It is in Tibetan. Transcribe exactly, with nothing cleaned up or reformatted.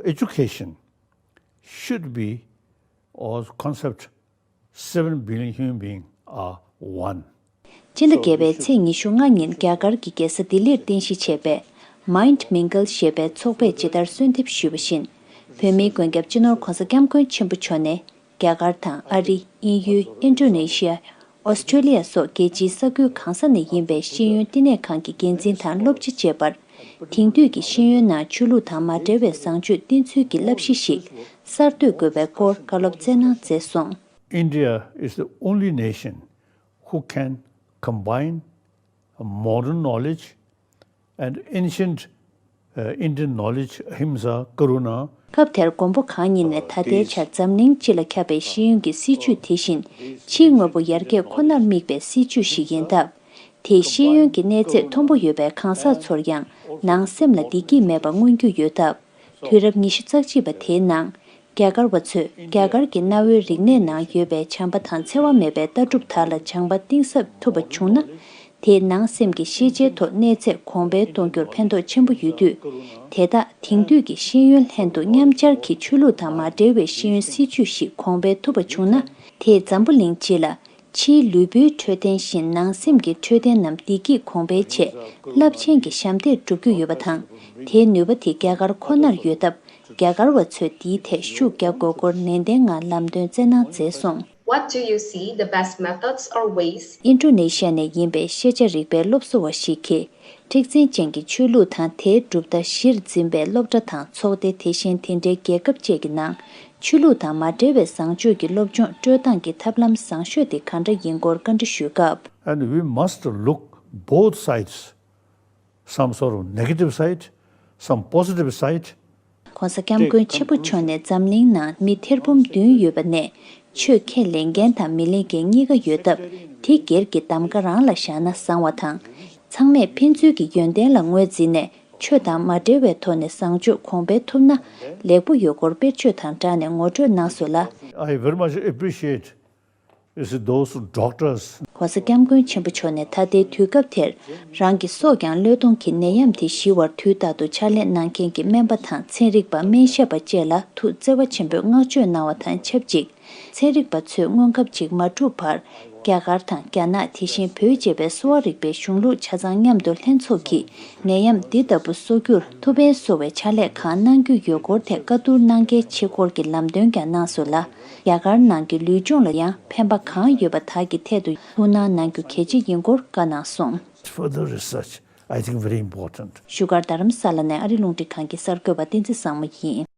Education should be, or concept, seven billion human beings are one. སྤྱི་ཟླ་བརྒྱད་པའི་ཚེས་ཉི་ཤུ་ལྔ་ཉིན་རྒྱ་གར་གྱི་རྒྱལ་ ས་ལྡི་ལིར་རྟེན་གཞི་བྱས་པའི་Mind Mingle ཞེས་པའི་ཚོགས་པས་ཇི་ལྟར་གསོལ་འདེབས་ཞུས་པ་བཞིན། བོད་མིའི་མགོན་སྐྱབས་སྤྱི་ནོར་༧གོང་ས་༧སྐྱབས་མགོན་ཆེན་པོ་མཆོག་ནས། རྒྱ་གར་དང་ཨ་རི། དབྱིན་ཡུལ། ཨིན་ཌོ་ནེ་ཤི་ཡ། ཨོ་སི་ཀྲོ་ལི་ཡ་སོགས་རྒྱལ་སྤྱིའི་ས་ཁུལ་གང་ས་ནས་ཡིན་པའི་ཤེས་ཡོན་བསྟི་གནས་ཁང་གི་འགན་འཛིན་དང་སློབ་སྤྱི་བཅས་པར། དེང་དུས་ཀྱི་ཤེས་ཡོན་ནང་ཆོས་ལུགས་དང་མ་འབྲེལ་བའི་བཟང་སྤྱོད་བསྟེན་ཚུལ་གྱི་བསླབ་གཞི་ཞིག་གསར་གཏོད་དགོས་པའི་སྐོར་བཀའ་སློབ་སྩལ་གནང་མཛད་སོང་། India is the only nation who can combine modern knowledge and ancient, uh, Indian knowledge, ahimsa, karuna. སྐབས་དེར་མགོན་པོ་གང་ཉིད་ནས་ད་ལྟའི་ཆར་འཛམ་གླིང་སྤྱི་ལ་ཁྱབ་པའི་ཤེས་ཡོན་གྱི་སྲིད་བྱུས་དེ་བཞིན་ཕྱིའི་དངོས་པོ་ཡར་རྒྱས་ཁོ་ནར་དམིགས་པའི་སྲིད་བྱུས་ཤིག་ཡིན་སྟབས། དེས་ཤེས་ཡོན་གྱི་གནས་ཚད་མཐོན་པོ་ཡོད་པའི་གང་ཟག་ཚོར་ཡང་ནང་སེམས་ལ་བདེ་སྐྱིད་མེད་པ་མངོན་རྒྱུ་ཡོད་སྟབས། དུས་རབས་ཉི་ཤུ་རྩ་གཅིག་པ་དེའི་ནང་། རྒྱ་གར་བ་ཚོས་རྒྱ་གར་གྱི་གནའ་བོའི་རིག་གནས་ནང་ཡོད་པའི་བྱམས་པ་དང་འཚེ་བ་མེད་པའི་ལྟ་གྲུབ་དག་ལ་སྦྱངས་པ་གཏིང་ཟབ་ཐུབ་པ་བྱུང་ན། དེས་ནང་སེམས་ཀྱི་ཤེས་བྱའི་ཐོག་གནས་ཚད་གོང་འཕེལ་གཏོང་རྒྱུར་ཕན་ཐོགས་ཆེན་པོ་ཡོད་དུས། དེ་དག་དེང་དུས་ཀྱི་ཤེས་ཡོན་ལྷན་དུ་མཉམ་སྦྱར་གྱིས་ཆོས་ལུགས་དང་མ་འབྲེལ་བའི་ཤེས་ཡོན་སྲིད་བྱུས་ཤིག་གོང་འཕེལ་ཐུབ་པ་བྱུང་ན། དེས་འཛམ་བུ་གླིང་སྤྱི་ལ། ཕྱིའི་ལུས་པོའི་འཕྲོད་བསྟེན་བཞིན་ནང་སེམས་ཀྱི་འཕྲོད་བསྟེན་རྣམས་བདེ་སྐྱིད་གོང་འཕེལ་ཆེད་རླབས་ཆེན་གྱི་ཞབས་འདེགས་སྒྲུབ་རྒྱུ་ཡོད་པ་དང་། དེའི་ནུས་པ་དེ་རྒྱ་གར་ཁོ་ནར་ཡོད་སྟབས། རྒྱ་གར་བ་ཚོས་འདིའི་ཐད་ཤུགས་རྒྱག་དགོས་སྐོར་ནན་ཏན་ངང་ལམ་སྟོན་སྩལ་གནང་མཛད་སོང་། What do you see the best methods or ways? ཨིན་ཌོ་ནེ་ཤི་ཡ་ནས་ཡིན་པའི་ཤེས་བྱ་རིག་པའི་སློབ་གསོ་བ་ཞིག་གིས། མཁྲེགས་འཛིན་ཅན་གྱི་ཆོས་ལུགས་དང་དེའི་གྲུབ་མཐའ་གཞིར་འཛིན་པའི་སློབ་གྲྭ་དང་ཚོགས་སྡེ། དེ་བཞིན་དེ་འདྲའི་རྒྱལ་ཁབ་བཅས་ཀྱི་ནང་ཆོས་ལུགས་དང་མ་འབྲེལ་བའི་བཟང་སྤྱོད་ཀྱི་སློབ་སྦྱོང་སྤྲོད་སྟངས་ཀྱི་ཐབས་ལམ་བཟང་ཤོས་དེ་གང་འདྲ་ཡིན་སྐོར་བཀའ་འདྲི་ཞུས་སྐབས། And we must look both sides, some sort of negative side, some positive side. ྋགོང་ས་ྋསྐྱབས་མགོན་ཆེན་པོ་མཆོག་ནས་འཛམ་གླིང་ནང་མི་ཐེར་འབུམ་བདུན་ཡོད་པ་ནས་ཆོས་ཁས་ལེན་མཁན་དང་མི་ལེན་མཁན་གཉིས་ཀ་ཡོད་སྟབས། དེ་སྒེར་གྱི་གདམ་ག་རང་ལ་བཞག་ན་བཟང་བ་དང་། ཚང་མས་ཕན་ཚུན་གྱི་ཡོན་ཏན་ལ་ངོས་འཛིན་ནས་ཆོས་དང་མ་འབྲེལ་བའི་ཐོག་ནས་བཟང་སྤྱོད་གོང་འཕེལ་ཐུབ་ན་ལེགས་པོ་ཡོད་སྐོར་དཔེར་བརྗོད་དང་སྦྲགས་ནས་ངོ་སྤྲོད་གནང་སོང་ལ། I very much appreciate is those doctors. ྋགོང་ས་ྋསྐྱབས་མགོན་ཆེན་པོ་མཆོག་ནས་ད་ལྟའི་དུས་སྐབས་དེར་རང་གི་སྲོག་ཀྱང་བློས་གཏོང་གིས་ནད་ཡམས་དེ་ཞི་བར་དུས་རྟག་ཏུ་ཕྱག་ལས་གནང་མཁན་གྱི་སྨན་པ་དང་ཚན་རིག་པ་སྨན་ཞབས་པ་བཅས་ལ་ཐུགས་བརྩེ་བ་ཆེན་པོས་བསྔགས་བརྗོད་གནང་བ་དང་ཆབས་ཅིག་ཚན་རིག་པ་ཚོས་སྔོན་ཁབ་ཅིག་མ་གྲུབ་བར་རྒྱ་གར་དང་རྒྱ་ནག་དེ་བཞིན་བོད་ཅེས་པའི་གསོ་བ་རིག་པའི་གཞུང་ལུགས་ཆ་ཚང་མཉམ་དུ་ལྷན་ཚོགས་ཀྱིས་ནད་ཡམས་འདི་ལྟ་བུ་གསོ་རྒྱུར་ཐུགས་ཕན་གསོ་བའི་ཕྱག་ལས་གང་གནང་རྒྱུ་ཡོད་སྐོར་ཐད་བཀའ་བསྡུར་གནང་གལ་ཆེ་སྐོར་གྱི་ལམ་སྟོན་ཀྱང་གནང་སོང་ལ། རྒྱ་གར་ནང་གི་ལུས་སྦྱོང་ལ་ཡང་ཕན་པ་གང་ཡོད་པ་དག་གི་ཐད་དུ་ཐུགས་སྣང་གནང་རྒྱུ་གལ་ཆེ་ཡིན་སྐོར་བཀའ་གནང་སོང་། Further research, I think, very important. བཞུགས་སྒར་རྡ་རམ་ས་ལ་ནས་ཨ་རི་རླུང་འཕྲིན་ཁང་གི་གསར་འགོད་པ་བསྟན་འཛིན་བཟང་མོ་ཡིན།